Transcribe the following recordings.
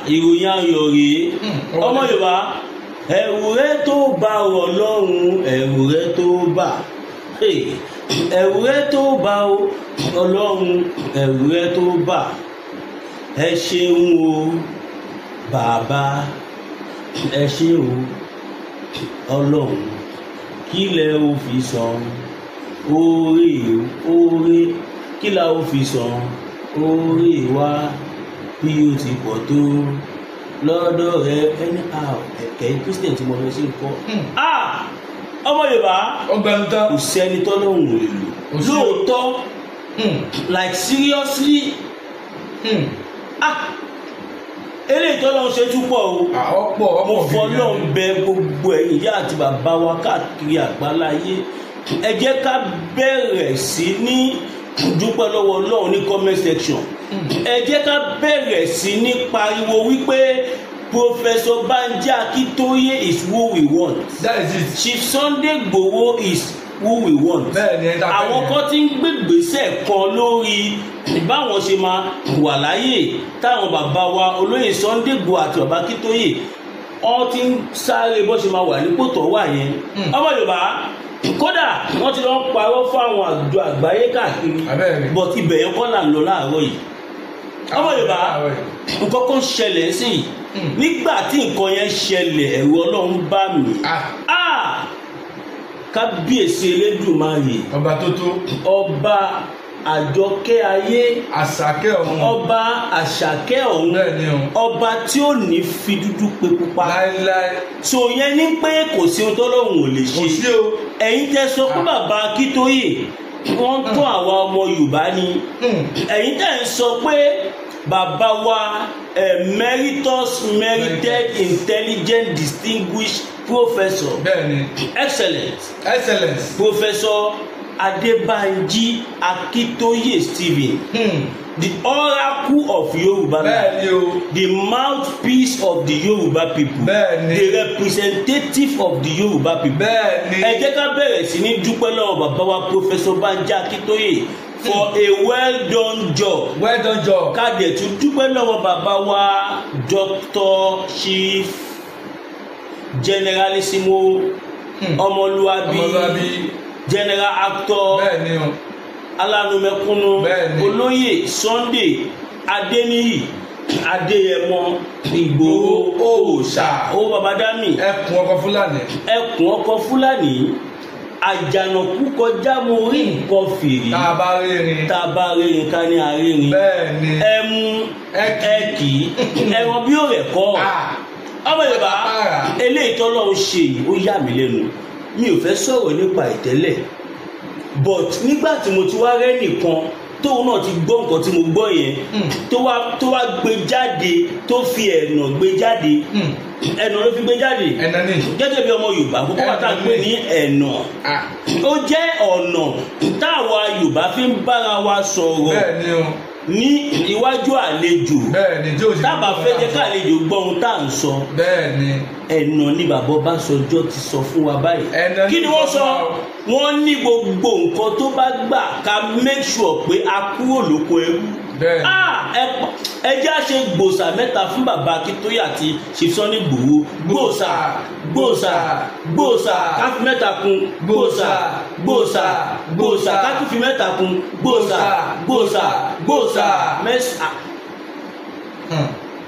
Ìròyìn ayọ̀ rèé. Ọmọ Yorùbá, ẹ̀rù rẹ tó bá Ọlọ́run, ẹ̀rù rẹ tó bá, ẹ̀rù rẹ tó bá Ọlọ́run, ẹ̀rù rẹ tó bá. Ẹ ṣeun o bàbá, ẹ ṣe o Ọlọ́run, kí lẹ ó fi san oore oore, kí la ó fi san oore wa bí ó ti pọ̀ tó lọ́dọ̀ rẹ. Anyhow, ẹ̀kẹ́ Christian tí mo lọ sí nǹkan. Ọmọ Yorùbá, kò sẹ́ni tọ́lọ́hún ò lè lò lóòótọ́, like seriously. Eléyìí tọ́lọ́hún ṣe túpọ̀ o. Mo fọlọ́hún bẹ gbogbo ẹ̀yin ìyá àti bàbá wa káàkiri àgbáláyé, ẹ jẹ́ ká bẹ̀rẹ̀ sí ní dúpẹ́ lọ́wọ́ Ọlọ́run ní comment section. Ẹ jẹ́ ká bẹ̀rẹ̀ sí ní pariwo wípé Professor Banji Akintoye is who we want. That is it. Chief Sunday Igboho is who we want. Àwọn kan tí ń gbégbèsè kan lórí báwọn ṣe máa wà láyè táwọn bàbá wa olóyè Sunday Igboho àti bàbá Akintoye, wọ́n ti ń sáré bó ṣe máa wà nípò tó wà yẹn. Ọmọ Yorùbá, kódà wọ́n ti lọ ń parọ́ fún àwọn àjọ àgbáyé káàkiri, but ibẹ̀ yẹn kọ́ là ń lọ láàárọ̀ yìí. Ọmọ Yorùbá, nǹkan kan ṣẹlẹ̀ sí i. Nígbà tí nǹkan yẹn ṣẹlẹ̀, ẹ̀rù Ọlọ́run bá mi. Kábíyèsí Elédùmarè, ọba tó tó, ọba àjọkẹ́ ayé, àṣàkẹ́ ọ̀run, ọba àṣàkẹ́ ọ̀run, ọba tí ó ní fi dúdú pe pupa láéláé. So yẹn ní pé kò sí ohun tọ́lọ́run ò lè ṣe. Ẹ̀yin tẹ́ sọ pé bàbá Akíntóyè wọ́n ń tọ́ àwa ọmọ Yorùbá ni, ẹ̀yin tẹ́ ń sọ pé bàbá wa emeritus merited intelligent distinguished professor, bẹ́ẹ̀ni, excellent, excellence, Professor Adebanji Akintoye Stephen, the oracle of Yoruba land, the mouthpiece of the Yoruba people, bẹ́ẹ̀ni, the representative of the Yoruba people. Bẹ́ẹ̀ni, ẹ jẹ́ ká bẹ̀rẹ̀ sí ní dúpẹ́ lọ́wọ́ bàbá wa Professor Banji Akintoye for a well done job. Well done job. Ká dẹ̀ tún dúpẹ́ lọ́wọ́ bàbá wa Dr. Chief Generalissimo Ọmọlúwàbí, General Actor, Alánumẹkúnnú, Olóyè Sunday Adéníyì Adéyẹmọ Ìgbòho Òòṣà, owó baba dami, ẹkùn ọkọ Fúlàní, ẹkùn ọkọ Fúlàní, àjànàkú kọjá mo rí nǹkan fìrí, tá a bá rírin, tá a bá rírin ká ní arírin, bẹ́ẹ̀ni, ẹmu ẹkì ẹran bí ó rẹ̀ kọ́. Ọmọ Yorùbá, eléyìí tọ́lọ́run ṣe yìí ó yà mí lẹ́nu. Mi ò fẹ́ sọ̀rọ̀ nípa ìtẹ́lẹ̀, but nígbà tí mo ti wá rẹ́ nìkan tóun náà ti gbọ́ nǹkan tí mo gbọ́ yẹn, tó wá gbé jáde, tó fi ẹ̀nà gbé jáde, ẹ̀nà ló fi gbé jáde gẹ́gẹ́ bí ọmọ Yorùbá kókó wà tá à ń pè ní ẹ̀nà. Ó jẹ́ ọ̀nà táwa Yorùbá fi ń bára wa sọ̀rọ̀ ní iwájú àlejò, tábà fẹ́ jẹ́ káàlejò gbọ́ ohun tá à ń sọ. Ẹ̀nà ni bàbá Ọbásanjọ́ ti sọ fún wa báyìí. Kí ni wọ́n sọ? Wọ́n ní gbogbo nǹkan tó bá gbà ká make sure pé a kúrò lóko ẹrú. Ẹ jẹ́ á ṣe gbòòsà mẹ́ta fún bàbá Akíntóyè àti Chief Sunday Igboho. Gbòòsà, gbòòsà, gbòòsà, ká fi mẹ́ta kún. Gbòòsà, gbòòsà, gbòòsà, ká tún fi mẹ́ta kún. Gbòòsà, gbòòsà, gbòòsà, mẹ́sà.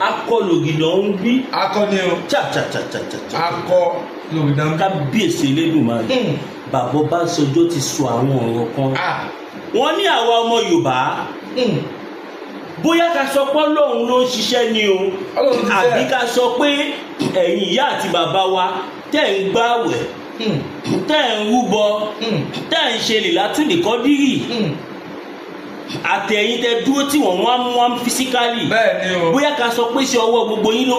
Akọlògìdàn ń bí. Akọni o. Cha cha cha cha cha. Akọlògìdàn. Kábíyèsí Elédùmarè. Bàbá Ọbásanjọ́ ti sọ àwọn ọ̀rọ̀ kan. Wọ́n ní àwa ọmọ Yorùbá, bóyá ká sọ pé Ọlọ́run ló ń ṣiṣẹ́ ni o, àbí ká sọ pé ẹ̀yin ìyá àti bàbá wa tẹ́ ń gbààwẹ̀, tẹ́ ń rúbọ, tẹ́ ń ṣe lìlátúndìkọ́dírì, àtẹ̀yìn tẹ́ dúró tí wọ́n wá mú wá fisikálì, bóyá ká sọ pé ṣe ọwọ́ gbogbo yín ló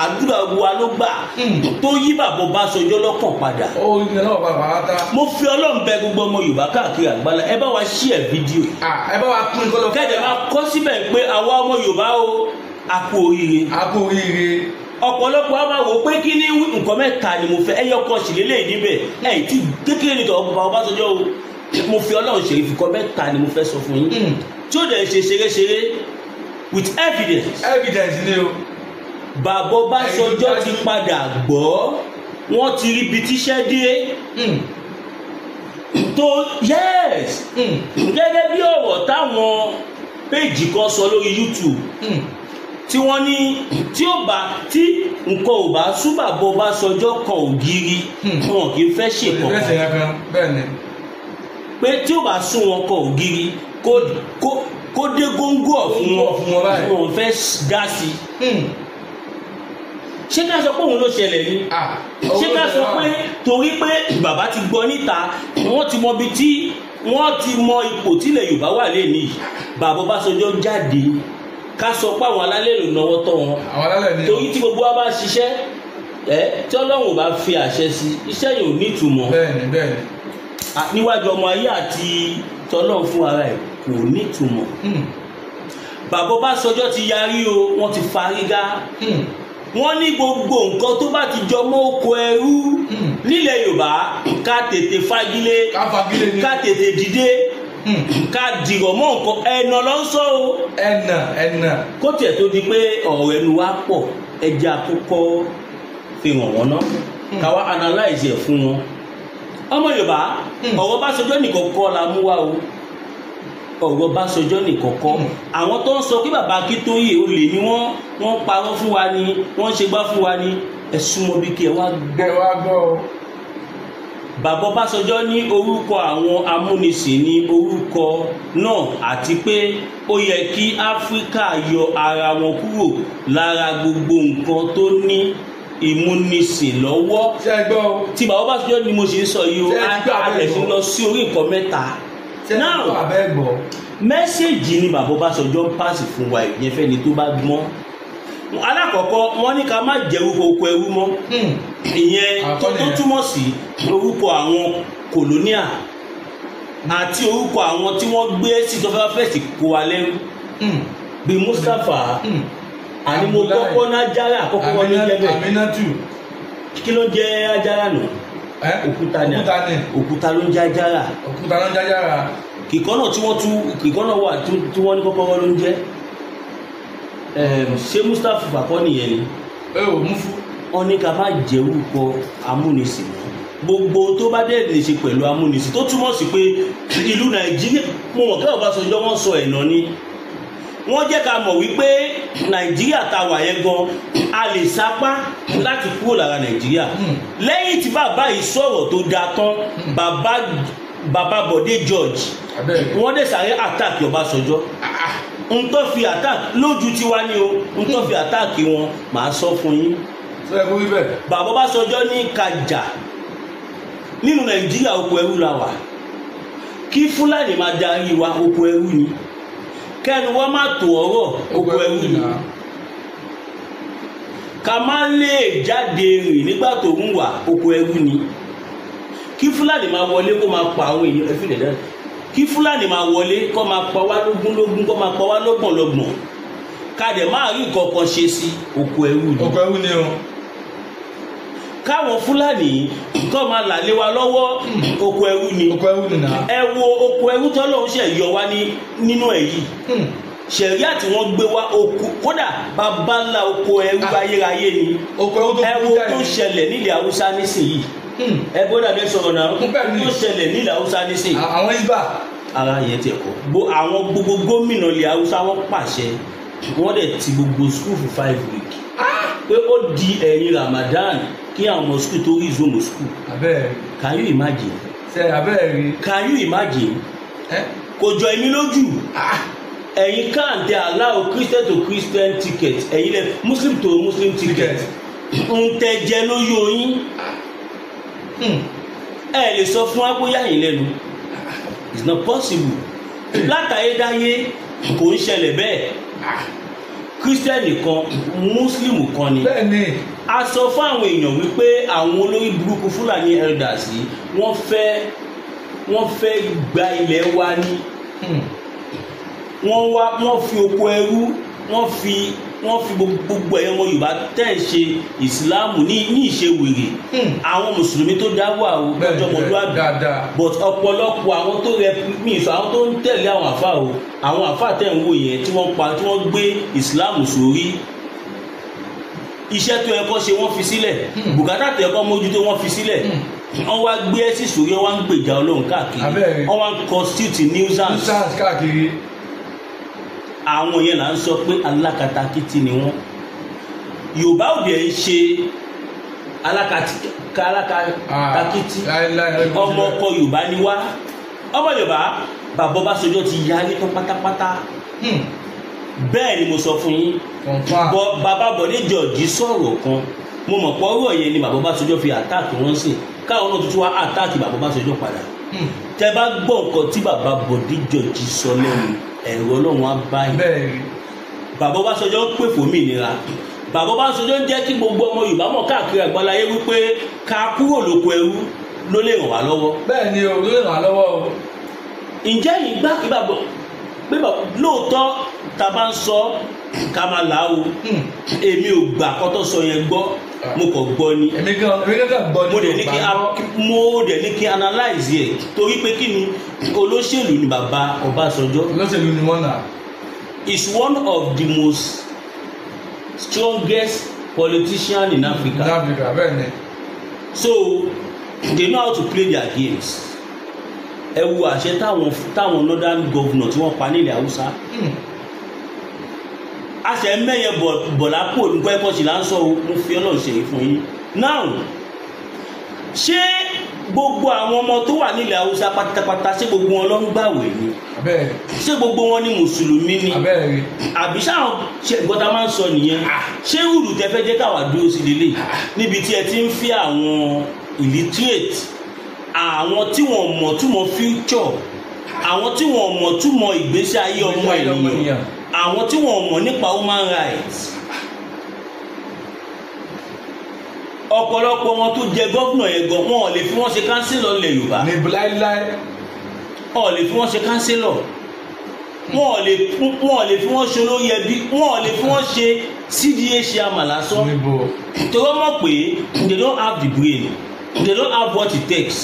àdúrà wa ló gbà tó yí bàbá Ọbásanjọ́ lọ́kàn padà. Mo fi Ọlọ́run bẹ gbogbo ọmọ Yorùbá káàkiri àgbálá, ẹ bá wa share fídíò yìí, ẹ bá wa pín kọ́lọ́, kẹ́dẹ̀ máa kọ́ síbẹ̀ pé àwa ọmọ Yorùbá o, a kú oríire, a kú oríire. Ọ̀pọ̀lọpọ̀ a máa wò pé kí ní nǹkan mẹ́ta ni mo fẹ́, ẹyọ kan sì lélẹ̀ níbẹ̀, ẹ̀ tí kékeré ní tọ́ bàbá Ọbásanjọ́ o. Mo fi Ọlọ́run ṣe ìfikọ́ mẹ́ta ni mo fẹ́ sọ fún yín tí ó dẹ̀ ṣe ṣeréṣeré with evidence. Evidence ni o. Bàbá Ọbásanjọ́ ti padà gbọ́, wọ́n ti rí ibi tíṣẹ́ dé tó. Yes, gẹ́gẹ́ bí ọ̀rọ̀ táwọn péjì kan sọ lórí YouTube tí wọ́n ní tí ó bá tí nǹkan ò bá sú bàbá Ọbásanjọ́ kan ògiri, wọn kì í fẹ́ ṣe kankan. Pé tí ó bá sún wọn kan ògiri, kó dé góńgó ọ̀fun wọn, wọn fẹ́ dá sí i. Ṣé ká sọ pé òun ló ṣẹlẹ̀ ni? Ṣé ká sọ pé torí pé bàbá ti gbọ́ níta, wọ́n ti mọ ibi tí wọ́n ti mọ ipò tílẹ̀ Yorùbá wà lẹ́nu yìí, bàbá Ọbásanjọ́ jáde, ká sọ pé àwọn alálẹ̀ ló náwó tọ́ wọn? Torí tí gbogbo wa bá ṣiṣẹ́ ẹ, tí Ọlọ́run ò bá fi àṣẹ sí, iṣẹ́ yìí ò ní ìtumọ̀. Bẹ́ẹ̀ni. Níwájú ọmọ ayé àti tọ́lọ́run fún ara ẹ̀ kò ní ìtumọ̀. Bàbá Ọbásanjọ́ ti yarí o, wọ́n ti fárígá. Wọ́n ní gbogbo nǹkan tó bá ti jọ mọ́ oko ẹrú nílẹ̀ Yorùbá, ká tètè fagilé, ká tètè dìde, ká dìrọ̀ mọ́ nǹkan. Ẹ̀nà ló ń sọ o. Ẹ̀nà. Kó tiẹ̀ tó di pé ọ̀rọ̀ ẹnu wa pọ̀, ẹja àkọ́kọ́ fi hàn wọ́n ná, ká wá analyze ẹ̀ fún wọn. Ọmọ Yorùbá, ọ̀rọ̀ Ọbásanjọ́ nìkan kọ́ la mú wá o. Ọ̀rọ̀ Ọbásanjọ́ nìkan kọ́. Àwọn tó ń sọ pé bàbá Akíntóyè olè ni wọ́n, wọ́n parọ́ fún wa ni, wọ́n ṣe gbá fún wa ni, ẹ súnmọ́ bí kí ẹ wá gbọ́. Bàbá Ọbásanjọ́ ní orúkọ àwọn amúnisìn ní orúkọ náà, àti pé ó yẹ kí Áfíríkà yọ ara wọn kúrò lára gbogbo nǹkan tó ní ìmúnisìn lọ́wọ́. Tí bàbá Ọbásanjọ́ ni mo ṣe ń sọ yìí o, a lè fi lọ sí orí nǹkan mẹ́ta. Now, mẹ́sẹ̀gì ni bàbá Ọbásanjọ́ ń pàṣẹ fún wa, ìyẹn fẹ́ni tó bá gbọ́n. Alákọ̀ọ́kọ́, wọ́n ní ká má jẹ́ orúkọ oko ẹrú mọ́, ìyẹn tó túmọ̀ sí orúkọ àwọn kòlóníà àti orúkọ àwọn tí wọ́n gbé sí tó fẹ́ fẹ́sì kó wa lẹ́rú bíi Mustapha. Àní mo kọ́kọ́ nájára àkọ́kọ́ wọn ní jẹ́ bẹ́ẹ̀. Kí ló ń jẹ́ ajára nù? Òkúta ni. Òkúta ló ń jẹ́ ajára. Òkúta ló ń jẹ́ ajára. Kìkọ́nà tí wọ́n tún kìkọ́nà wà tí wọ́n ní kọ́kọ́rọ́ ló ń jẹ́. Ṣé Mustapha kọ́ nìyẹn ni? Ẹ ò mú fún. Wọ́n ní ká má jẹ́ orúkọ amúnisìn mọ́. Gbogbo tó bá dẹ̀ lè ṣe pẹ̀lú amúnisìn, tó túmọ̀ sí pé ìlú Nàìjíríà, mo mọ̀ kí Ọbásanjọ́ wọ́n sọ ẹ̀nà ni. Wọ́n jẹ́ ká mọ̀ wípé Nàìjíríà ta wà yẹn gan, a lè sapá láti kúrò lára Nàìjíríà. Lẹ́yìn tí bàbá yìí sọ̀rọ̀ tó da tán, bàbá Bọ̀dé George, wọ́n dẹ̀ sáré attack Ọbásanjọ́. N tó fi attack lójú tiwa ni o, n tó fi attack wọn, màá sọ fún yín. Bàbá Ọbásanjọ́ ní kájà nínú Nàìjíríà, oko ẹrú la wà. Kí Fúlàní máa darí wa, oko ẹrú ni. Kẹ́nu wọ́n má tó ọ̀rọ̀, oko ẹrú ni. Ká má lè jáde rìn nígbà tó ń wà, oko ẹrú ni. Kí Fúlàní máa wọlé kó máa pa àwọn èèyàn, ẹfí lè dáná. Kí Fúlàní máa wọlé kó máa pa wá lógúnlógún, kó máa pa wá lọ́gbọ̀nlọ́gbọ̀n, ká dẹ̀ máa rí nǹkan kan ṣe sí, oko ẹrú ni. Oko ẹrú ni o. Káwọn Fúlàní kó máa là lé wa lọ́wọ́, oko ẹrú ni. Oko ẹrú ni náà. Ẹ wo oko ẹrú tọ́lọ́run ṣe yọ wá ní nínú ẹ̀ yìí. Ṣẹ̀ríà tí wọ́n gbé wá oko, kódà bàbá ńlá oko ẹrú ayérayé ni. Oko ẹrú tó Ẹ wo tó ṣẹlẹ̀ nílẹ̀ Haúsá nísìnyìí. Ẹ gbọ́dọ̀ bẹ sọ̀rọ̀ náà, tó ṣẹlẹ̀ nílẹ̀ Haúsá nísìnyìí. Àwọn Isba. Ara yẹn tiẹ̀ kọ́. Àwọn gbogbo gómìnà ilẹ̀ Haúsá wọ́n pàṣẹ, wọ́n dẹ̀ ti gbogbo school for 5 weeks. Pé ó di ẹ̀yìn Ramadan kí àwọn ọmọ school tó rí zoom school. Can you imagine? Can you imagine? Kò jọ èmi lójú. Ẹ̀yin kan tẹ allow Christian to Christian ticket, ẹ̀yin lẹ Muslim to Muslim ticket. Ń tẹ jẹ lóyún oyin. Ẹ lè sọ fún wa bóyá yín lẹ́nu. It's not possible. Látàyédáyé kò ń ṣẹlẹ̀ bẹ́ẹ̀. Christian kan, Muslim kan ni. A sọ fún àwọn èèyàn wípé àwọn olórí burúkú Fúlàní elders yìí, wọ́n fẹ́ gba ilẹ̀ wa ní. Wọ́n fi oko ẹrú, wọ́n fi gbogbo ẹ̀yọ́ ọmọ Yorùbá tẹ̀ ń ṣe Ìsìláàmù ní ìṣe wèrè. Àwọn Mùsùlùmí tó dá wà o, lọ́jọ́ ọmọlúwàbí. But ọ̀pọ̀lọpọ̀ àwọn tó rẹ mí sọ, àwọn tó ń tẹ̀lé àwọn àfà o, àwọn àfà tẹ̀ ń wò yẹn tí wọ́n pa, tí wọ́n gbé Ìsìláàmù sórí. Iṣẹ́ tó yẹ kó ṣe wọ́n fi sílẹ̀, bùkátà tó yẹ kó mójútó wọ́n fi sílẹ̀. Wọ́n wá gbé ẹ̀sìn sórí, wọ́n wá ń gbèjà Ọlọ́run káàkiri, wọ́n wá ń constitute nuisance káàkiri. Àwọn yẹn là ń sọ pé alákatakítí ni wọ́n. Yorùbá ò dẹ̀ ń ṣe alákatakítí, ọmọ ọkọ Yorùbá ni wá. Ọmọ Yorùbá, bàbá Ọbásanjọ́ ti yarí tán pátápátá. Bẹ́ẹ̀ ni mo sọ fún yín. Bàbá Bọ̀dé George sọ̀rọ̀ kan, mo mọ̀ pé ọ̀rọ̀ yẹn ni bàbá Ọbásanjọ́ fi àtáàkì wọn sí, káwọn náà tuntun wá àtáàkì bàbá Ọbásanjọ́ padà. Tẹ bá gbọ́ nǹkan tí bàbá Bọ̀dé George sọ lẹ́nu, ẹ̀rọ Ọlọ́run á báyìí. Bàbá Ọbásanjọ́ ń pè fún òmìnira. Bàbá Ọbásanjọ́ ń jẹ́ kí gbogbo ọmọ Yorùbá mọ̀ káàkiri àgbáláyé wípé ká kúrò lóko ẹrú ló lè ràn wá lọ́wọ́. Bẹ́ẹ̀ ni o, ló lè ràn wá lọ́wọ́ o. Ǹjẹ́ yìí gbà kí bàbá pé lóòótọ́ ta bá ń sọ ká máa là á o, èmi ò gbà kọ́tọ́ sọ yẹn gbọ́, mo kàn gbọ́ ni. Èmi gan gbọ́ ni. Mo dẹ̀ ní kí analyze ẹ̀, torí pé kí ni, olóṣèlú ni bàbá Ọbásanjọ́. Olóṣèlú ni wọ́n náà. Is one of the most strongest politician in Africa. In Africa, bẹ́ẹ̀ ni. So they know how to play their games. Ẹ wo àṣẹ táwọn northern governor tí wọ́n pa nílẹ̀ Haúsá. Àṣẹ mẹ́yẹ bọ̀lá kò ní pẹ́ kọ́sì là ń sọ, mo fi Ọlọ́run ṣe fún yín. Now, ṣé gbogbo àwọn ọmọ tó wà nílẹ̀ Haúsá pátápátá, ṣé gbogbo wọn ló ń gbàwẹ̀ ni? Ṣé gbogbo wọn ni mùsùlùmí ni? Àbí sáwọn gbọ́dá máa ń sọ nìyẹn? Ṣé rúdù tẹ fẹ́ jẹ́ káwa dúró sí lélẹ̀ níbi tí ẹ ti ń fi àwọn illiterate, àwọn tí wọ́n mọ̀ túmọ̀ future, àwọn tí wọ́n mọ̀ túmọ̀ ìgbésí ayé ọmọ ènìyàn, àwọn tí wọ́n mọ̀ nípa human rights. Ọ̀pọ̀lọpọ̀ wọn tó jẹ gómìnà yẹn gan, wọn ò lè fi wọ́n ṣe kánsílọ̀ ilẹ̀ Yorùbá. Wọn ò lè fi wọ́n ṣe kánsílọ̀, wọn ò lè fi wọ́n ṣe olórí ẹbí, wọn ò lè fi wọ́n ṣe CDA chairman lásán. Torí wọ́n mọ̀ pé they don't have the brain, they don't have what it takes.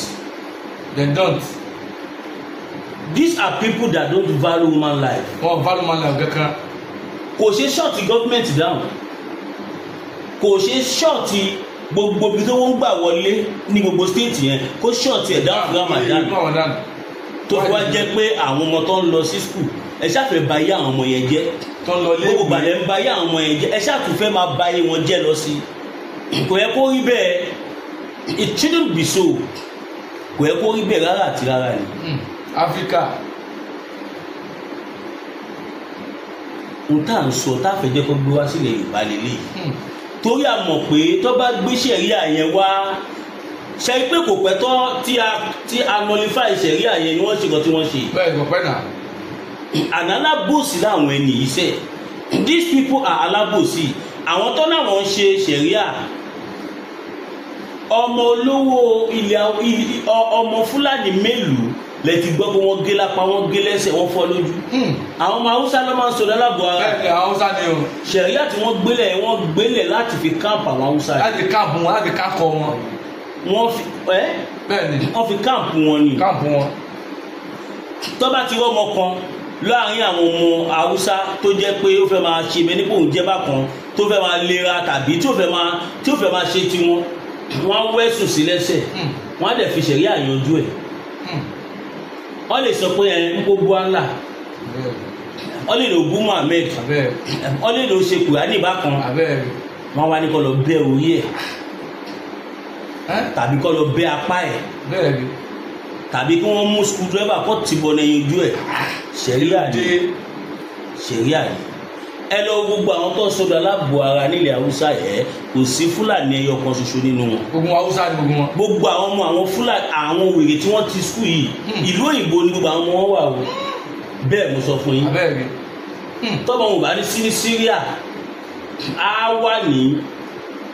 They don't. These are people that don't value human life. Wọ́n value human life kankan. Kò ṣe short government down, kò ṣe short gbogbo ibi tó wọ́n gbà wọlé ní gbogbo state yẹn, kó short ẹ̀ down fún Ramadan, tó fi wá jẹ́ pé àwọn ọmọ tó ń lọ sí school, ẹ ṣàfẹ́ ba ayé àwọn ọmọ yẹn jẹ́. Gbogbo gbàlẹ̀ ń ba ayé àwọn ọmọ yẹn jẹ́, ẹ ṣàtúnfẹ́ máa ba ayé wọn jẹ́ lọ sí. Kò yẹ kó rí bẹ́ẹ̀. It shouldn't be so. Kò yẹ kó rí bẹ́ẹ̀ rárá àti rárá ni. Áfíríkà. N tá à ń sọ tá a fẹ́ jẹ́ kó gbé wá sílẹ̀ Yorùbá lélẹ̀, torí a mọ̀ pé tó bá gbé ṣẹ̀ríà yẹn wá, ṣe pé kò pẹ́ tọ́ tí a nullify ṣẹ̀ríà yẹn ni wọ́n ṣe kan tí wọ́n ṣe. Bẹ́ẹ̀ kò pẹ́ náà. Àná alábòsí làwọn ẹni yìí sẹ̀. These people are alábòsí. Àwọn tó náà wọ́n ṣe ṣẹ̀ríà, ọmọ olówó ilẹ̀ ọmọ Fúlàní mélòó lẹ ti gbọ́ pé wọ́n gé lápá, wọ́n gé lẹ́sẹ̀, wọ́n fọ́ lójú. Àwọn ọmọ Haúsá ló máa ń sọdọ̀ aláàbò ara. Bẹ́ẹ̀ni, àwọn Haúsá ni o. Ṣẹ̀ríà tí wọ́n gbélẹ̀, wọ́n gbélẹ̀ láti fi káàpù àwọn Haúsá. Láti káàpù wọn, láti kákọ wọn. Wọ́n fi ẹ́. Bẹ́ẹ̀ni. Wọ́n fi káàpù wọn ni. Káàpù wọn. Tó bá ti rọ́mọ kan láàrin àwọn ọmọ Haúsá tó jẹ́ pé ó fẹ́ máa ṣe bẹ́ẹ̀ nípò òun jẹ́ bákan, tó fẹ́ máa lera tàbí tí ó fẹ́ máa ṣe tiwọn, wọ́n á wẹ́sùn sí lẹ́sẹ̀, wọ́n á dẹ̀ fi ṣẹ̀ríà yanjú ẹ̀. Wọ́n lè sọ pé ẹ ń kó buhala, wọ́n lè lò bú Muhammed, wọ́n lè lò ṣe Kùránì bákan, wọ́n wá ní kó lọ bẹ́ orí ẹ̀ tàbí kó lọ bẹ́ apá ẹ̀ tàbí kí wọ́n mú screwdriver kó tìbọn ẹyin ojú ẹ̀. Ṣẹ̀ríà ni, ṣẹ̀ríà ni. Ẹ lọ gbogbo àwọn tó sọdọ̀ aláàbò ara nílẹ̀ Haúsá yẹ, kò sí Fúlàní ẹyọ kan ṣoṣo nínú wọn. Gbogbo Haúsá ni gbogbo wọn. Gbogbo àwọn ọmọ àwọn Fúlàní, àwọn wèrè tí wọ́n ti skul yìí, ìlú òyìnbó ni gbogbo àwọn ọmọ wọn wà o. Bẹ́ẹ̀ mo sọ fún yín. Tọ́mọ wọn bá ní sí ní Syria, á wà ní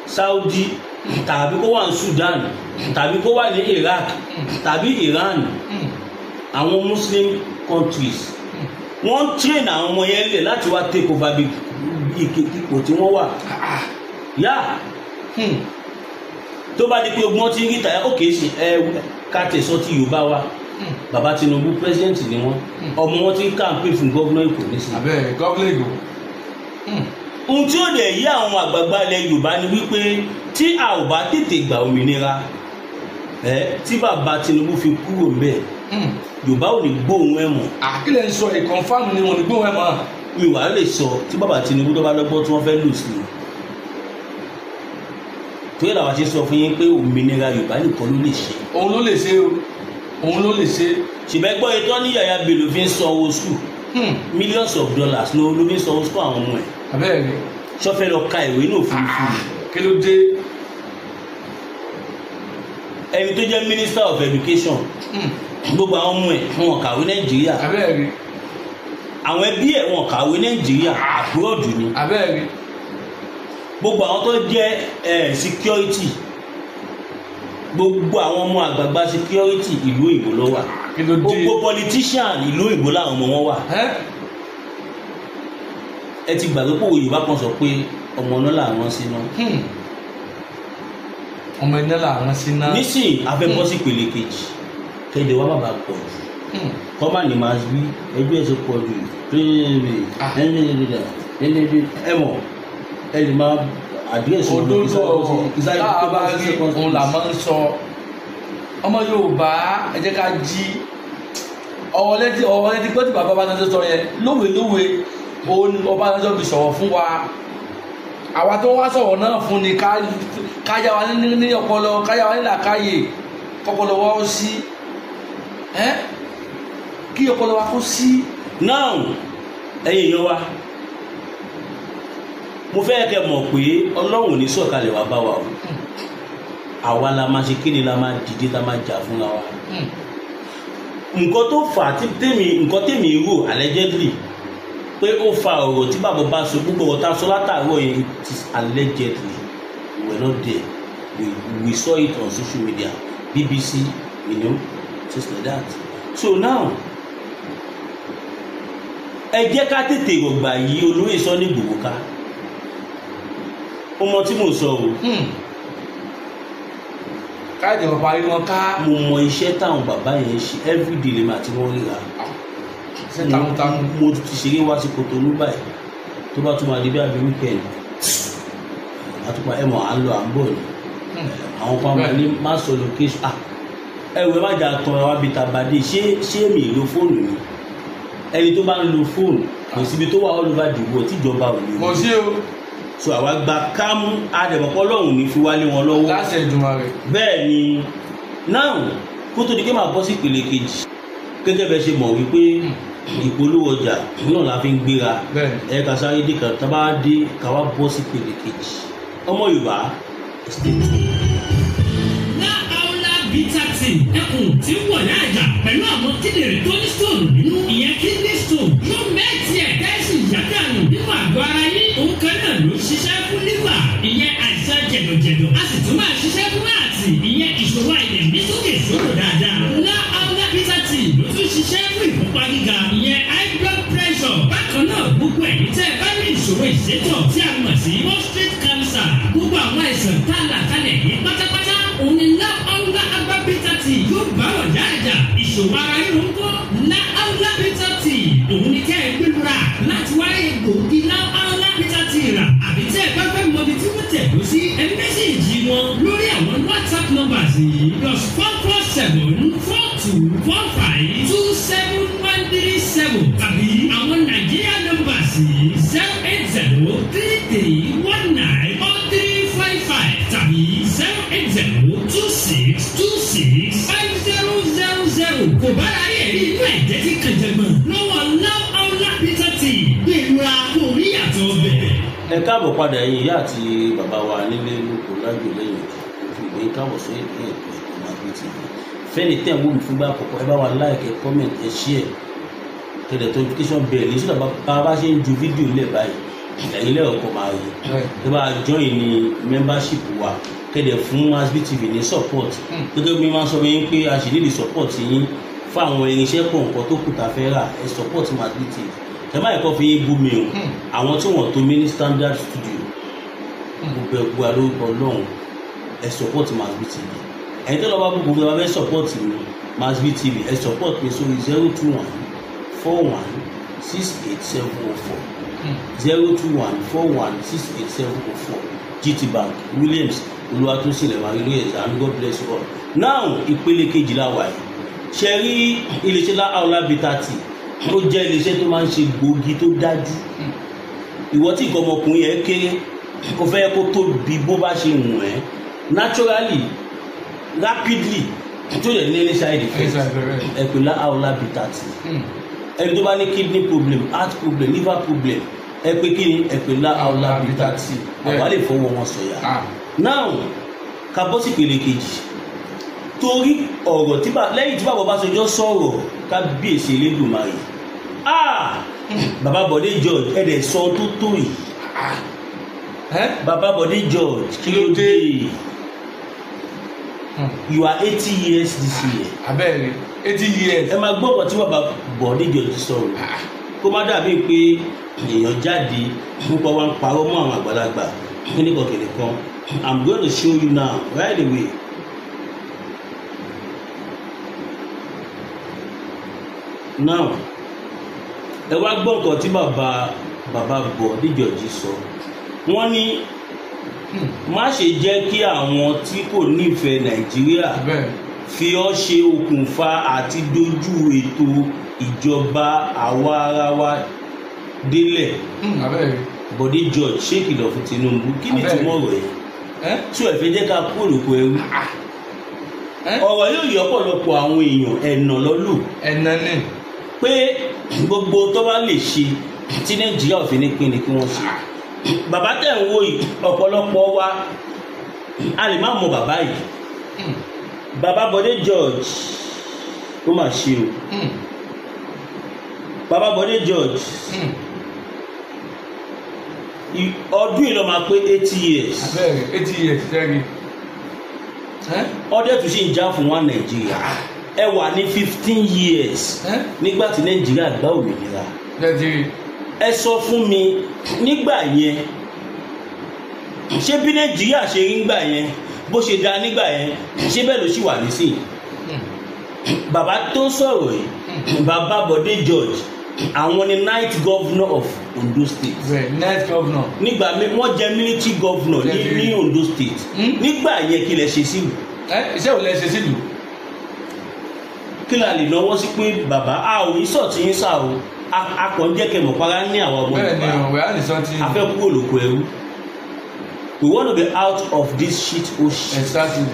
Saudi, tàbí kó wà ní Sudan, tàbí kó wà ní Iraq, tàbí Iran, àwọn Muslim countries. Wọ́n train àwọn ọmọ yẹn lẹ̀ láti wá take over bí ipò tí wọ́n wà. Yá tó bá di pé ogun wọn ti ń rí tàyà, ó kìí ṣe ẹ ká tẹ̀sán tí Yorùbá wa. Bàbá Tinubu president ni wọ́n, ọmọ wọn ti ń campaign fún gómìnà Èkó nísìnyí. Àbẹ́ gómìnà Èkó. Ohun tí ó dẹ̀ yí àwọn àgbààgbà ilẹ̀ Yorùbá ni wípé tí a ò bá tètè gba òmìnira, tí bàbá Tinubu fi kúrò ńbẹ̀, Yorùbá ò ní gbóhùn ẹ̀ mọ́. Àkílẹ̀ ń sọ ìkọ̀nfàmù ni wọn ò ní gbóhùn ẹ̀ mọ́. Mi wàá lè sọ tí bàbá Tinubu tó bá lọ́gbọ́n tí wọ́n fẹ́ lò sí i. Torí làwọn ṣe sọ fún yín pé òmìnira Yorùbá nìkan ló lè ṣe. Òun ló lè ṣe o, òun ló lè ṣe. Ṣùgbọ́n gbọ́ ètò ní Yàyà Bello fi ń sanwó school, millions of dollars ló fi ń sanwó school àwọn ọmọ ẹ̀. Abẹ́rẹ́ sọfẹ́ lọ ka ìwé náà òfurufú. Kí ló dé? Ẹni tó jẹ́ minister of education, gbogbo àwọn ọmọ ẹ̀ wọn kàwé Nàìjíríà. Abẹ́rẹ́ àwọn ẹbí ẹ̀ wọn kàwé Nàìjíríà, abroad ni. Abẹ́rẹ́ gbogbo àwọn tó jẹ́ security, gbogbo àwọn ọmọ àgbààgbà security ìlú òyìnbó ló wà. Kí ló dé? Gbogbo politician ìlú òyìnbó làwọn ọmọ wọn wà. Ẹ ti gbàgbé pé Yorùbá kan sọ pé ọmọ náà làwọn sí náà. Ọmọ iná làwọn sí náà. Nísìnyí a fẹ́ bọ́ sí ìpele kejì, kéde wa má bàa pọ̀ jù. Kọ́mà ní máa wí ẹjọ́ ẹ̀ ṣe pọ̀ jù. Ẹ mọ̀ ẹ lè máa àdírẹ́sì òdodo ọ̀rọ̀ tá a bá rí òun là máa ń sọ. Ọmọ Yorùbá, ẹ jẹ́ ká jí. Ọ̀rọ̀ lẹ́tí gbọ́ tí bàbá Ọbásanjọ́ sọ yẹn lówe òun ni Ọbásanjọ́ fi sọ̀rọ̀ fún wa. Àwa tó wá sọ̀rọ̀ náà fún ni ká yá wa ní ọpọlọ, ká yá wa ní làákàyè, kọpọlọ wa ó sí, kí ọpọlọ wa kó sí. Now ẹ̀yin èèyàn wa, mo fẹ́ kẹ́ mọ̀ pé Ọlọ́run ò ní sọ̀kalẹ̀ wá bá wa o. Àwa la máa ṣe kéde, la máa dìde, la máa jà fúnra wa. Nǹkan tó fà á nǹkan tèmi rò allegedly pé ó fa ọ̀rọ̀ tí bàbá bá sọ, gbogbo ọ̀rọ̀ tá a sọ látàárọ̀ yẹn, it is allegedly, we were not there, we saw it on social media, BBC, you know, things like that. So now ẹ jẹ́ ká tètè rọ̀gbà yìí olóyè sọ ní Ìgbòho ká. Ó mọ tí mò ń sọ o. Káàdì ọ̀pá rí wọn ká. Mo mọ iṣẹ́ táwọn bàbá yẹn ṣe everyday lèmi àti wọn ríra. Ṣé takuntakun. Mo ti ṣeré wá sí Kotonu báyìí, tó bá tún máa di bí àbí weekend àtúpà ẹ mọ̀ à ń lọ à ń bọ̀ ni. Àwọn kan máa ní má sọ location. Ẹ wẹ má jà tán wa bíi tabadé. Ṣé mi lo fóònù mi? Ẹni tó bá ń lo fóònù kò síbi tó wà all over the world tíjọba ò ní. Kò sí o. So àwa gba kámú àdẹ̀mọ̀pọ̀ Ọlọ́run ní fi wálé wọn lọ́wọ́. Láti Èdùmàrè. Bẹ́ẹ̀ ni. Now kó tó di pé máa bọ́ sí ìpele kejì, gẹ́gẹ́ bẹ́ẹ̀ ṣe mọ̀ wípé ìpolówó ọjà náà la fi ń gbéra. Ẹ ká sáré dé kan, tá a bá dé ká wá bọ́ sí ìpele kejì. Ọmọ Yorùbá, stay tuned. Bitter tea ẹkùn tí ń wọ̀ láàjà pẹ̀lú àwọn kíndìnrín tó ní stone nínú, ìyẹn kidney stone yóò mẹ́tì ẹ̀ tẹ́sí yàtànù nínú àgọ́ ara yín. Òun kan náà ló ṣiṣẹ́ fún liver, ìyẹn àìsàn jẹ̀dọ̀jẹ̀dọ̀, a sì tún máa ṣiṣẹ́ fún ààtì, ìyẹn ìṣòro àìlèmí sókè sódò dáadáa. Láàlá bitter tea ló tún ṣiṣẹ́ fún ìfúnpá gíga, ìyẹn high blood pressure. Bákan náà gbogbo ẹ̀yin tẹ́ ẹ bá ní ìṣòro ìsétọ̀ tí a mọ̀ sí prostate cancer, gbogbo àwọn àìsàn tá a là kalẹ̀ yìí pátápátá òun ni láàlá bitter tea yóò bá wọn dáadáa. Ìṣòro ara ríro ń kọ́, láàlá bitter tea òun ni kẹ́ ẹ gbẹlura láti wá egbòogi láàlá bitter tea rà. Àbí tẹ́ ẹ bá fẹ́ mọ ibi tí wọ́n tẹ̀dó sí, ẹ mẹ́sẹ̀gì wọn lórí àwọn WhatsApp numbers yìí +4 4 7 4 2 4 5 2 7 1 3 7 tàbí àwọn Nàìjíríà numbers yìí 0 8 0 3 3 1 9 4 3 5 5 tàbí 0 8 0 2 6 2 6 5 0 0 0. Kò bára rí ẹ̀rí inú ẹ̀jẹ̀ tí kan jẹ̀gbọ̀n lọ́wọ́ láwọ́lá bitter tea gbẹ̀rura kò rí yàtọ̀ bẹ̀. Ẹ káàbọ̀ padà ẹ̀yin ìyá àti bàbá wa nílé lóko lájò lẹ́yìn òfin ìwé káàbọ̀ sí ètò ẹ̀kọ́ Masbi TV. Fẹ́ni tẹ̀ ń wò mí fúngbà àkọ́kọ́, ẹ bá wa like, ẹ comment, ẹ share, tẹ̀lé notification bell ní sọ́dọ̀ bá a bá ṣe ń ju fídíò lẹ̀ báyìí ẹ̀yin lẹ́ọ̀kọ́ máa rí. Ẹ bá join ní membership wa, kẹ́dẹ̀ fún Masbi TV ní support. Gẹ́gẹ́ bí wọ́n sọ yín pé a sì nílì support yín fún àwọn irinṣẹ́ kọ̀ọ̀kan tó kù tá a fẹ́ rà. Ẹ support Masbi TV. Ẹ má ẹ̀kọ́ fi yín bú mi o. Àwọn tí wọ́n tó mi ní standard studio gbogbo ẹ̀gbọ́ alórúkọ Ọlọ́run, ẹ support Masbi TV. Ẹ̀yin tó lọ bá gbogbo ẹ bá fẹ́ support mi Masbi TV, ẹ support mi sórí 0 2 1 4 1 6 8 7 0 4. 0214168704, GT Bank, Williams Olúwatósìn lẹ́wọ̀n lóye and God bless you all. Now ìpele kejìlá wà yìí, ṣe rí iléeṣẹ́ Láàólà Bitter Tea, ó jẹ́ iléeṣẹ́ tó máa ń ṣe gbòógì tó dájú. Ìwọ tí nǹkan ọmọkùnrin yẹn kéré, kò fẹ́ kó tóbi bó bá ṣe wù ẹ́ naturally, rapidly, tó yẹ ní side effect, ẹ pè Láàólà Bitter Tea. Ẹni tó bá ní kidney problem, heart problem, liver problem, ẹ pè kí ni? Ẹ pè Láàólà Bitter Tea, àwa lè fọwọ́ wọn sọ̀yà. Now ká bọ́ sí ìpele kejì, torí ọ̀rọ̀ tí lẹ́yìn tí bàbá Ọbásanjọ́ sọ̀rọ̀, kábíyèsí Elédùmarè, bàbá Bọ̀dé George, ẹ̀dẹ̀ sọ tó tó yìí. Bàbá Bọ̀dé George, kí ló dé? You are 80 years this year. Abẹ́rẹ́ 80 years. Ẹ máa gbọ́ ọ̀pọ̀ tí bàbá Bọ̀dé George sọ̀rọ̀, kó má dàbí pé èèyàn jáde nípa wa ń parọ́ mọ́ àwọn àgbàlagbà kíníkan kìnìkan. I'm going to show you now right away. Now ẹ wá gbọ́ nǹkan tí bàbá Bọ̀dé George sọ. Wọ́n ní má ṣe jẹ́ kí àwọn tí kò nífẹ̀ẹ́ Nàìjíríà fi ọ́ ṣe okùnfà àti dojú ètò ìjọba àwa ara wa délẹ̀. Bọ̀dé George ṣèkìlọ̀ fún Tinubu. Kí ni ìtumọ̀ ọ̀rọ̀ yẹn? Tí ẹ fẹ́ jẹ́ ká kú òrùkọ ẹrú? Ọ̀rọ̀ yóò yọ ọ̀pọ̀lọpọ̀ àwọn èèyàn ẹ̀nà lọ́lù ẹ̀nà ni pé gbogbo tó bá lè ṣe tí Nàìjíríà ò fi ní pín ni kí wọ́n ṣe. Bàbá tẹ̀ ń wo yìí, ọ̀pọ̀lọpọ̀ wa a lè má mọ bàbá yìí. Bàbá Bọ̀dé George, ó mà ṣe o. Bàbá Bọ̀dé George, ọdún yìí ló máa pé 80 years. Abẹ́rẹ́ 80 years sẹ́rí. Ọdẹ tún ṣì ń já fún wa Nàìjíríà. Ẹ wà ní 15 years nígbà tí Nàìjíríà gbà òmìnira. Ẹ sọ fún mi nígbà yẹn, ṣé bí Nàìjíríà ṣe rí nígbà yẹn, bó ṣe dáa nígbà yẹn, ṣé bẹ́ẹ̀ ló ṣì wà nísìnyí? Bàbá tó sọ̀rọ̀ yìí, bàbá Bọ̀dé George, àwọn ni ninth governor of Ondo State. Right, ninth governor. Nígbà wọ́n jẹ́ military governor ní Ondo State. Nígbà yẹn kí lẹ ṣe sílùú? Iṣẹ́ ò lẹ ṣe sílùú? Kí la lè lọ́wọ́ sí pé bàbá a ò ní sọ̀ tí ń sà o, a kàn ń jẹ́ kẹ́ mọ̀ para ní àwọn ọmọ Yorùbá. A fẹ́ kúrò lóko ẹrú. We want to be out of this shit oh shit. Exactly.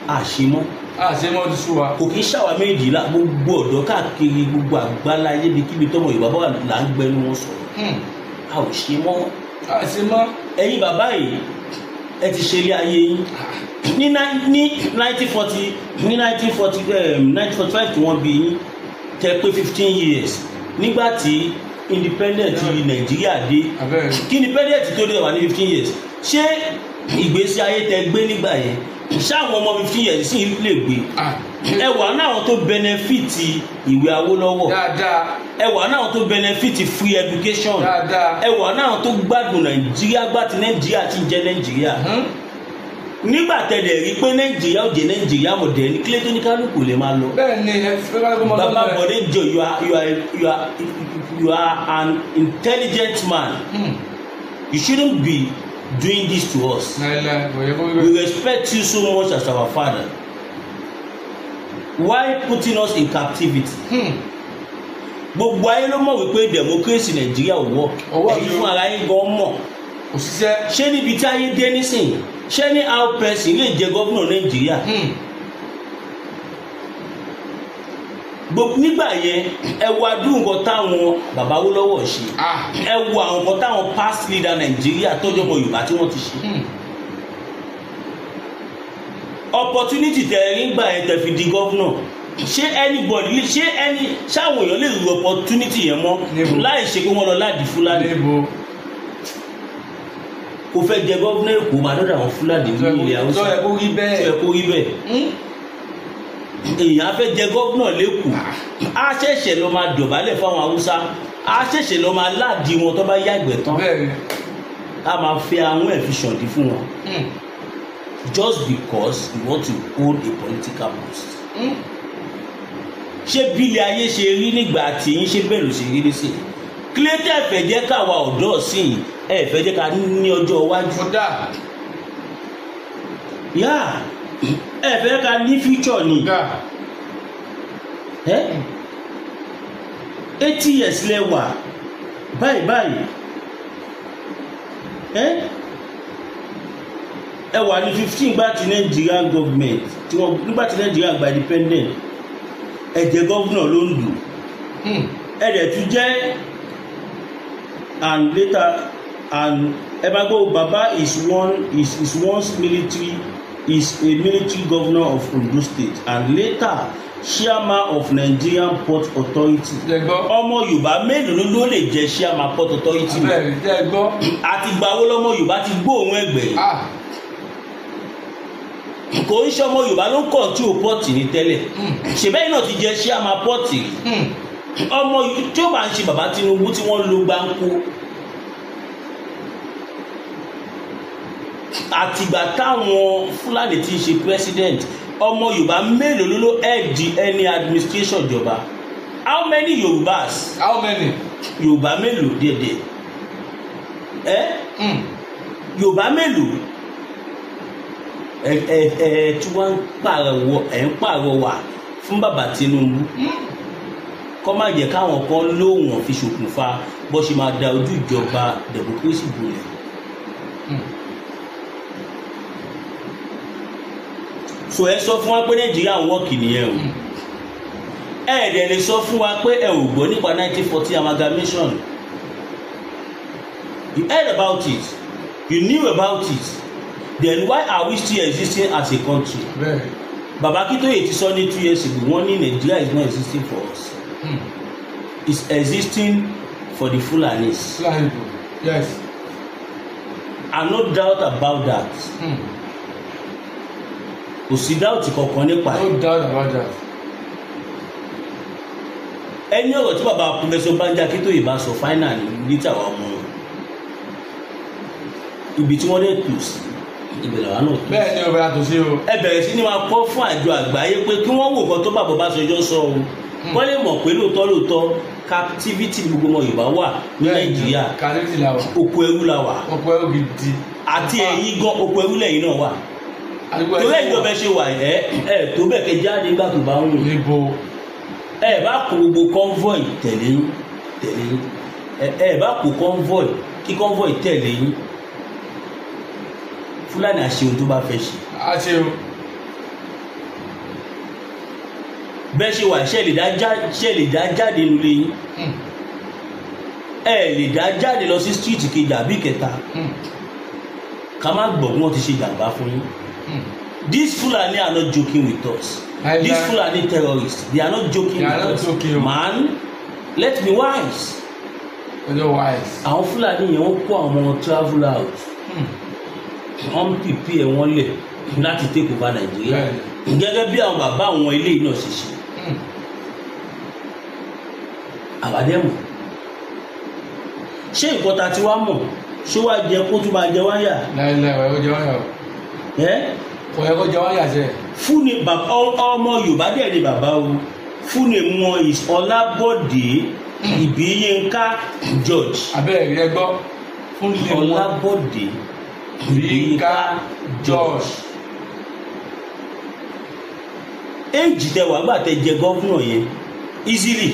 Àṣemọ́. Àṣemọ́ ti sú wa. Kò kí ń ṣàwà méjìlá, gbogbo ọ̀dọ́ káàkiri gbogbo àgbáláyé ibikíbi tọ́mọ Yorùbá bá wà là ń gbẹnu wọn sọ̀rọ̀. A ò ṣe mọ́. Àṣemọ́. Ẹ̀yin bàbá yìí, ẹ ti ṣe ilé ayé yín. Ní 1940 ní 1945 tí wọ́n bí yín, tẹ pé 15 years nígbà tí independent Nàìjíríà dé. Kí independent tó dé wà ní 15 years? Ṣé ìgbésí ayé tẹ gbé nígbà yẹn, ṣáwọn ọmọ 15 years sì lè gbé? Ẹ wà náà tó benefit ìwé Awólọ́wọ̀, ẹ wà náà tó benefit free education, ẹ wà náà tó gbádùn Nàìjíríà gbà tí Nàìjíríà ti ń jẹ Nàìjíríà. Nígbà tẹ̀lé rí pé Nàìjíríà ò jẹ́ Nàìjíríà mọ̀ dẹ̀ ní kílé tó ní kálukú lè máa lọ. Bàbá Bọ̀dé George, you are an intelligent man. You shouldn't be doing this to us. We respect you so much as our father. Why putting us in captivity? Gbogbo ayé ló mọ̀ wípé democracy Nàìjíríà ò work. Ẹ̀yin fún ara yín gan mọ̀. Ṣé níbi tí ayé dé nísìnyí, ṣé ní how person lè jẹ gómìnà Nàìjíríà? Nígbà yẹn ẹ wo adúrú nǹkan táwọn bàbá Awólọ́wọ̀ ṣe, ẹ wo àwọn nǹkan táwọn past leader Nàìjíríà tọ́jú ọmọ Yorùbá tí wọ́n ti ṣe. Opportunity tẹ ẹ nígbà yẹn tẹ fi di gómìnà, ṣé anybody ṣé any ṣáwọn èèyàn lè ru opportunity yẹn mọ́ láì ṣe pé wọ́n lọ láàdì Fúlàní? Kò fẹ́ jẹ gómìnà Èkó máa dọ́dọ̀ àwọn Fúlàní ní ilẹ̀ Haúsá. Tó yẹ kó rí bẹ́ẹ̀. Tó yẹ kó rí bẹ́ẹ̀. Èèyàn á fẹ́ jẹ gómìnà lẹ́kọ̀ọ́, á ṣẹ̀ṣẹ̀ lọ máa dọ̀bálẹ̀ fáwọn Haúsá, á ṣẹ̀ṣẹ̀ lọ máa láàdì wọn tó bá yàgbẹ́ tán, á máa fẹ́ àwọn ẹ̀ fi ṣàǹdí fún wọn. Just because you want to hold a political post. Ṣé bí ilé ayé ṣe rí nígbà tí yín, ṣé bẹ́ẹ̀ ló ṣe rí nísìnyí? Kílẹ̀tẹ̀ fẹ́ jẹ́ káwa ọ̀dọ́ sí i, ẹ fẹ́ jẹ́ ká ní ọjọ́ iwájú. Kódà. Yá, ẹ fẹ́ ká ní future ni. Kódà. Ẹ 80 years lẹ wà báyìí báyìí. Ẹ wà ní 15 gbà tí Nigerian government tí wọ́n nígbà tí Nigeria gba independent, ẹ jẹ́ governor l'Ondo. Ẹ dẹ̀ tún jẹ́ and later and ẹ bá gbọ́ baba is one is is once military is a military governor of Ondo State and later chairman of Nigerian Port Authority. Jẹ́ gbọ́. Ọmọ Yorùbá mélòó ló lè jẹ́ chairman Port Authority? Abẹ́rẹ́ jẹ́ gbọ́. Àti ìgbà wo lọmọ Yorùbá ti gbóòórùn ẹgbẹ́? Ah. Kò ń ṣe ọmọ Yorùbá ló ń control port ní tẹ́lẹ̀. Ṣèbẹ́yìn náà ti jẹ́ chairman port rí. Ọmọ tí ó bá ń ṣe bàbá Tinubu tí wọ́n lo gbáǹkó. Àtìgbà táwọn Fúlàní ti ń ṣe president, ọmọ Yorùbá mélòó ló ló head any administration ìjọba? How many Yorùbás? How many? Yorùbá mélòó dédé? Ẹ Yorùbá mélòó? Ẹ ẹ ẹ tí wọ́n ń pàrọwà, ẹ̀ ń pàrọwà fún bàbá Tinubu. Kọ́ má jẹ́ káwọn kan lóhùn fi ṣokùnfà bó ṣe máa da ojú ìjọba democracy bolẹ̀. So ẹ sọ fún wa pé Nàìjíríà ń wọ́ọ̀kì nìyẹn o. Ẹ dẹ̀ lè sọ fún wa pé ẹ ò gbọ́ nípa 1914 amalgamation. You heard about it, you knew about it, then why are we still existing as a country? Bẹ́ẹ̀. Bàbá Akíntóyè ti sọ ní 2 years ago, wọ́n ní Nigeria is not existing for us. It's existing for the Fulanis. Fúlàní people. Yes. And no doubt about that. Kò sí doubt kankan nípa ẹ̀. No doubt about that. Ẹni ọ̀rọ̀ tí bàbá Professor Banji Akíntóyè bá sọ final ní tàwa ọmọ wọn. Ibi tí wọ́n dẹ̀ tò sí, ibẹ̀ làwa náà tò sí. Bẹ́ẹ̀ ni o bẹ̀rẹ̀ àtòsí o. Ẹ bẹ̀rẹ̀ sí ni máa kọ́ fún àjọ àgbáyé pé kí wọ́n wò nǹkan tó bàbá Ọbásanjọ́ sọ o. Wọ́n lè mọ̀ pé lóòótọ́ lóòótọ́ captivity ni gbogbo ọmọ Yorùbá wà ní Nàìjíríà. Captivity la wà. Oko ẹrú la wà. Oko ẹrú gidi. Àti ẹ̀yin gan oko ẹrú lẹ́yìn náà wà. Torí ẹ̀yin tó bẹ ṣe wà ẹ ẹ tó bẹ̀ kẹ jáde nígbà tó bá ń wù. Níbo? Ẹ bá kó gbogbo convoy tẹ̀lé yín tẹ̀lé yín. Ẹ bá kó convoy kí convoy tẹ̀lé yín. Fúlàní àṣehun tó bá fẹ́ ṣe. Àṣehun. Bẹ́ẹ̀ ṣe wà ṣe lè dá jáde nílé yín. Ẹ lè dá jáde lọ sí street kejì àbí kẹta. Ká má gbọ́ bí wọ́n ti ṣe jàǹbá fún yín. These Fulani are not joking with us. These Fulani terrorists, they are not joking with us. Man, let's be wise. Àwọn Fulani yẹn wọ́n kó àwọn ọmọ travel out. Wọ́n prepare wọn lẹ̀ láti take over Nigeria. Gẹ́gẹ́ bí àwọn bàbá àwọn ilé náà ṣe ṣe. Àbádẹ́mọ̀. Ṣé nǹkan ta ti wá mọ̀? Ṣé wàá jẹ kó tún máa jẹ wáyà? Láìláì wàá jẹ wáyà o. Kò yẹ kó jẹ wáyà jẹ. Fún ni bàbá ọmọ Yorùbá dẹ̀ ni bàbá o. Fún ni wọn is Ọlábọ̀dé Ìbíyínká George. Abẹ́rẹ́ rẹ gbọ́. Fún ni wọn Ọlábọ̀dé Ìbíyínká George. Éèjì tẹ wàá gbà tẹ jẹ gọ́vnà yẹn easily.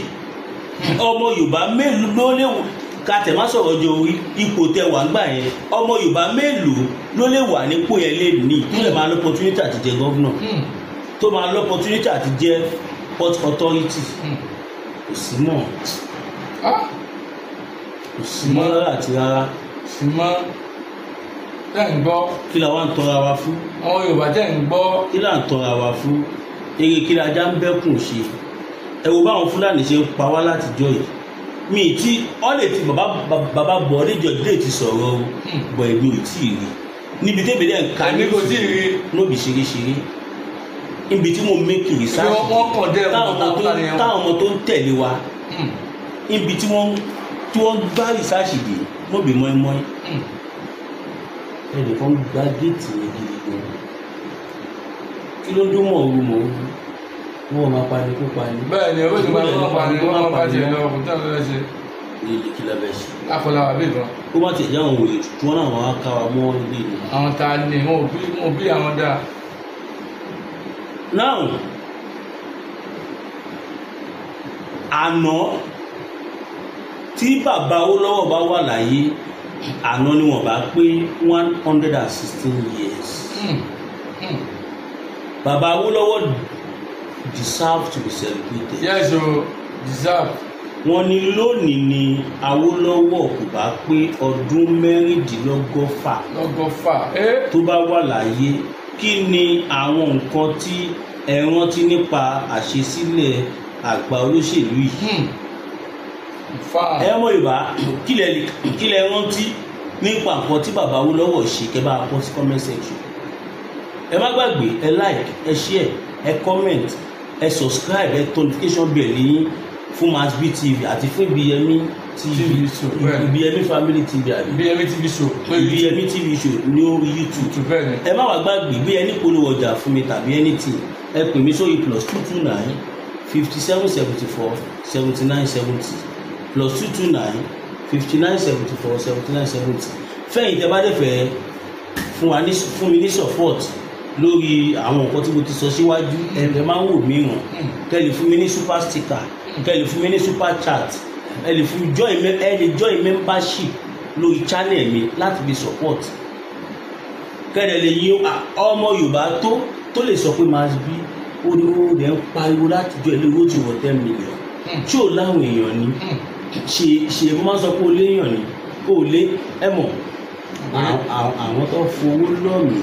Ọmọ Yorùbá mélòó ló lè ká tẹ̀ má sọ̀rọ̀ jọ orí ipò tẹ wàá gbà yẹn, ọmọ Yorùbá mélòó ló lè wà nípò yẹn lè ní tó lè máa lọ́pọ̀tunítì àti jẹ gọ́vnà, tó máa lọ́pọ̀tunítì àti jẹ port authority. Kò sí mọ́. Kò sí mọ́ rárá àti rárá. Sí mọ́. Tẹ́ ń gbọ́. Kí la wá ń tọra wa fún? Ọmọ Yorùbá tẹ́ ń gbọ́. Kí la ń tọra wa fún? Eré kí la já ń bẹ́kùn ṣe. Ẹ wo báwọn Fúlàní ṣe ń pa wá látijọ́ yìí. Mi tí ọ lè ti bàbá Bọ̀dé George ti sọ̀rọ̀ o, bọ̀ èmi ò tí ì rí. Níbi tẹ́bi dẹ́ ń ka ní kò tí ì rí. Nóbi ṣeréṣeré. Níbi tí mo make research. Táwọn ọmọ tó ń tẹ̀lé wa. Níbi tí wọ́n gbá research dé, nóbi mọ́ínmọ́ín. Ẹnìkan gba géètì yẹn gidi gan. Kí ló ń dún mọ̀ ooru mọ̀ ooru? Wọ́n máa pani kó pani. Bẹ́ẹ̀ ni owó ti máa ń pani kó máa pa tiẹ̀ lọ, kò tẹ́ ọ lọ́wọ́ ṣe. Ilé kí la fẹ́ ṣe. Akọlà wà bí gan. Ó má tẹ̀ jẹ́ àwọn òye tí wọ́n náà wọ́n á ká wa mọ́ ilé ni. Àwọn ta ni wọn ò bí àwọn dáa. Now, àná tí bàbá Awólọ́wọ̀ bá wà láyé, àná ni wọ́n bá pé 116 years. Bàbá Awólọ́wọ̀ deserve to be celebrated. Yes o, deserve. Wọ́n ní lónìí ni Awólọ́wọ̀ kò bá pé ọdún 96 tó bá wà láyé. Kí ni àwọn nǹkan tí ẹ rántí nípa àṣesílẹ̀ àgbà olóṣèlú yìí? Ẹ mọ̀ Yorùbá, kí lẹ rántí nípa nǹkan tí bàbá Awólọ́wọ̀ ṣe? Kẹ́ bá kọ sí comment section. Ẹ má gbàgbé, ẹ like, ẹ share, ẹ comment, ẹ subscribe, ẹ turn notification bell yín fún Masbi TV àti fún Ibiyemi TV, Ibiyemi Family TV àbí Ibiyemi TV show, Ibiyemi TV show ní orí YouTube. Ẹ má wá gbàgbé bí ẹni polówó ọjà fún mi tàbí anything, ẹ pè mí sórí +229 57 74 79 70, +229 59 74 79 70. Fẹ́yìn tẹ́ bá dẹ̀ fẹ́ fún mi ní support lórí àwọn nǹkan tí mo ti sọ síwájú, ẹ máa ń wò mí ràn, kẹ́ lè fún mi ní super sticker, kẹ́ lè fún mi ní super chat, ẹ lè fún join, ẹ lè join membership lórí channel mi láti fi support. Kẹ́lẹ̀ lè yí ọmọ Yorùbá tó lè sọ pé Masbi ó ní ó rẹ̀ ń pariwo láti jọ ilé owó tí wọ́n 10 million tí ò láwọn èèyàn ni ṣe mo máa ń sọ pé ó léèyàn ni ó lé ẹ mọ̀ àwọn tó fowó lọ́mìí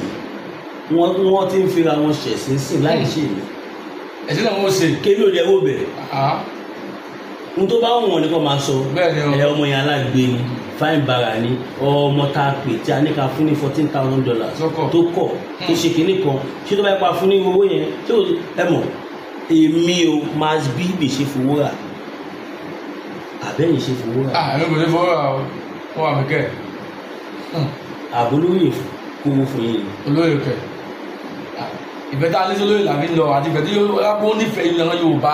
wọ́n ti ń fira wọn ṣẹ̀sìn sìn láì ṣe mi. Ẹ̀sìn náà wọ́n ṣe. Kébí ò lè wò bẹ̀. Ohun tó bá wù wọ́n ni kò máa sọ. Ẹ ọmọ yẹn alágbe ni, fine bara ni, ọmọ tá a pè tí a ní ká fún ní $14,000 tó kọ̀ tó ṣe kinní kan, ṣé tó bá pa fún ní owó yẹn ṣé ẹ mọ̀ èmi ò Masbi mi ṣe fowó rà àbẹ́yìn ṣe fowó rà. Àmì kò ní fowó rà o, wọ́n wà mí kẹ́. Àbólóyè kówó fún yín ni. Olóyè kẹ. Ìfẹ́ tá a ní sí olóyè làbí lọ àti ìfẹ́ tí ó nífẹ̀ẹ́ ìran Yorùbá,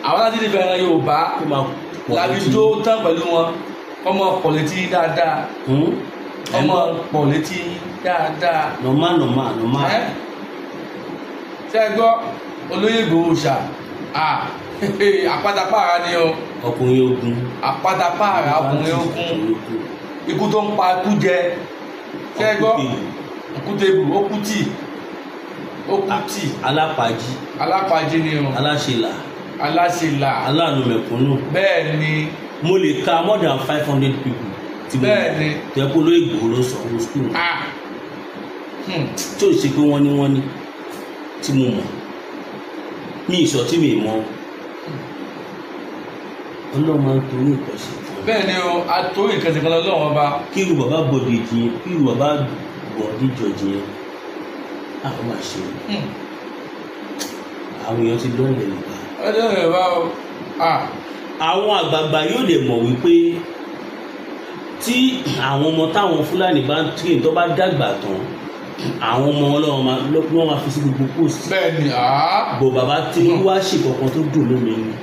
àwọn láti nífẹ̀ẹ́ ìran Yorùbá làbí tó tán pẹ̀lú wọn, ọmọ pọ̀ létí dáadáa, ọmọ pọ̀ létí dáadáa. Nọ̀má nọ̀má nọ̀má. Ṣé ẹ gbọ́ olóyè Ìgbòho ṣá, àpátápàrà ni o. Ọkùnrin ogun. Àpátápàrà ọkùnrin ogun. Ikú tó ń pa ikú jẹ. Ṣé ẹ gbọ́ òkútebù ókútì ókútì. Alápàjí. Alápàjí ni o. Aláṣelà. Aláṣelà. Aláàánú mẹ̀kúnnù. Bẹ́ẹ̀ ni. Mo lè ka more than 500 people. Bẹ́ẹ̀ ni. Tẹ́ kó lóye Ìgbòho ló sọ owó school. Tí ò ṣe pé wọ́n ní tí mo mọ̀ mi ìsọ tí mi mọ̀ Ọlọ́run máa ń torí nǹkan ṣe. Bẹ́ẹ̀ ni o, a torí nǹkan ṣe kan lọ́wọ́ ọba. Kí irú bàbá Bọ̀dé jiyẹn, kí irú bàbá Bọ̀dé jọ̀jì yẹn, àwọn máa ṣe o. Àwọn èèyàn ti lọ́ọ̀lẹ̀ Yorùbá. Ọjọ́ Yorùbá o. Àwọn àgbààgbà yóò lè mọ̀ wípé tí àwọn ọmọ táwọn Fúlàní bá ń train tó bá dàgbà tán, àwọn ọmọ Ọlọ́run wọ́n máa fi sí gbogbo post. Bẹ́ẹ̀ ni. Bò bàbá Tinubu wá ṣe kankan tó dùn lómi ni.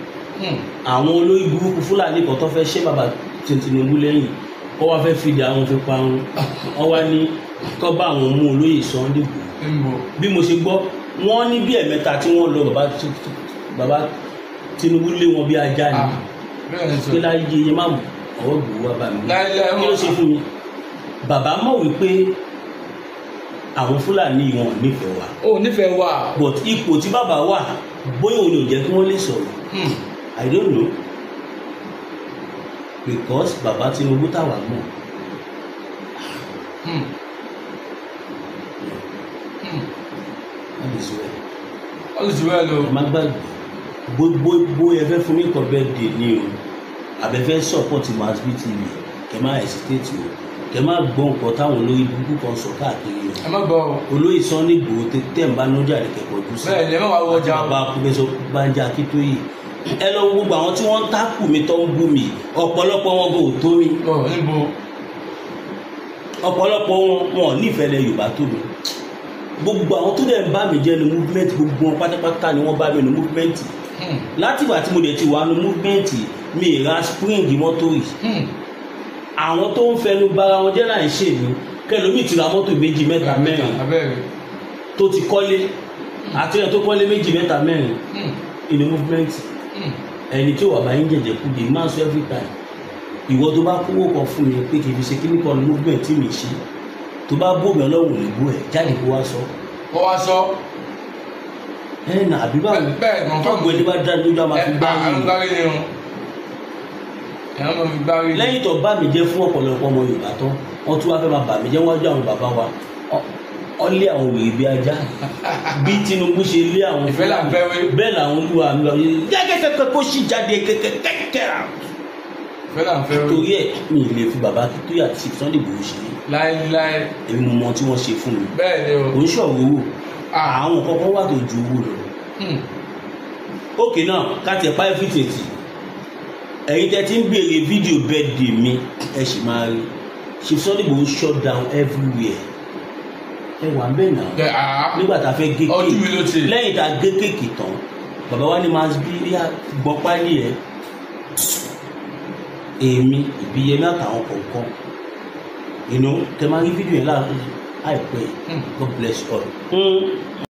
Àwọn olórí burúkú Fúlàní kan tó fẹ́ ṣe bàbá Tinubu lẹ́yìn, kọ́ wá fẹ́ fìdí àwọn fi parun, wọ́n wá ní kọ́ bá àwọn mú olóyè Sunday Igboho. Bí mo ṣe gbọ́, wọ́n ní bí ẹ̀mẹ́ta tí wọ́n lọ bàbá Tinubu lé wọn bí ajá ni. Pé láyé iye má ọwọ́ Ìgbòho wá bá mi. Kí ló ṣe fún mi? Bàbá mọ̀ wípé àwọn Fúlàní wọn ò nífẹ̀ẹ́ wa. Ó nífẹ̀ẹ́ wa. But ipò tí bàbá wà bóyá òun ò jẹ́ kí wọ́n lè sọ̀rọ̀. I don't know. Because bàbá Tinubu táwa mọ̀. All is well. All is well o. Ẹ má gbàgbé gbogbo ẹ fẹ́ fún mi kọ birthday ni o, àbẹ̀fẹ́ support Masbi TV, kẹ má hesitate o, kẹ má gbọ́ nǹkan táwọn olórí burúkú kan sọ káàkiri o. Ẹ má gbọ́ o. Olóyè Sunday Igboho tẹ̀ ń bá nájà rẹ̀ kẹ́kọ̀ọ́ jù sí. Bẹ́ẹ̀ ni ẹ má wá wọ ọjà o. Bàbá Professor Banji Akíntóyè, ẹ lọ wo gbogbo àwọn tí wọ́n ń tákù mi tó ń bú mi, ọ̀pọ̀lọpọ̀ wọn kò tó mi. Ọ̀pọ̀lọpọ̀ wọn ò nífẹ̀ẹ́ lẹ Yorùbá tó mi. Gbogbo àwọn tó dẹ̀ ń bá mi jẹ́ ní movement, gbogbo wọn pátápátá ni wọ́n bá mi ní movement. Látìgbà tí mo dẹ̀ ti wà ní movement, Mi ì ra spring mọ́tò yìí. Àwọn tó ń fẹnu bara wọn jẹ́ láì ṣe mí, kẹlòmíì ti ra mọ́tò méjì, mẹ́ta, mẹ́rin, Abẹ́rẹ́. tó ti kọ́lé, àti ẹ̀ tó kọ́lé méjì, mẹ́ta, mẹ́rin in the movement. Ẹni tí ó wà bá yín jẹjẹ kú di máa ń sọ every time. Ìwọ tó bá kówó kan fún mi pé kì í fi ṣe kíní kan movement tí mi ṣe, tó bá bómi, Ọlọ́run lè bó ẹ̀ jáde kó wá sọ. Kó wá sọ. Ẹ nà àbí báwo? Bẹ́ẹ̀ gan. Tọ́gbọ̀n ẹni bá dá lójú, a máa fi gbá Àwọn yín. Gbárí ni o, ẹ̀rọ máa fi gbárí ni. Lẹ́yìn tó bá mi jẹ́ fún ọ̀pọ̀lọpọ̀ ọmọ Yorùbá tán, wọ́n tún wá fẹ́ máa bà mí jẹ́ wájú àwọn bàbá wa. Ọ lé àwọn wèrè bí ajá, bí Tinubu ṣe lé àwọn Ìfẹ́ là ń fẹ́ wé. Bẹ́ẹ̀ làwọn olúwa mi lọ gẹ́gẹ́gẹ́gẹ́ kó sì jáde kẹ́kẹ́kẹ́. Ìfẹ́ là ń fẹ́ wé. Torí ẹ̀, mi ì lè fi bàbá Akíntóyè àti Sunday Igboho ṣe. Láéláé. Èmi mo mọ ohun tí wọ́n ṣe fún mi. Bẹ́ẹ̀ ni o. Kò ń ṣọ̀rọ̀ owó. Àwọn kọ̀ọ̀kan wà tó ju owó lọ. Ókè náà, ká tiẹ̀ pa everything tì. Ẹ̀yin tẹ́ ti ń béèrè fídíò birthday mi, ẹ sì máa rí. Chief Sunday Igboho shut down everywhere, ẹ wà ń bẹ̀ náà. Bẹ́ẹ̀ ah. Nígbà tá a fẹ́ gé Ojú mi ló ti. Lẹ́yìn tá a gé cake tán, bàbá wa ní máa bí yá gbọ́ pálí ẹ̀, èmi, Ìbíyẹmí àtàwọn kọ̀ọ̀kan tẹ máa rí fídíò yẹn láàpẹ́. God bless all.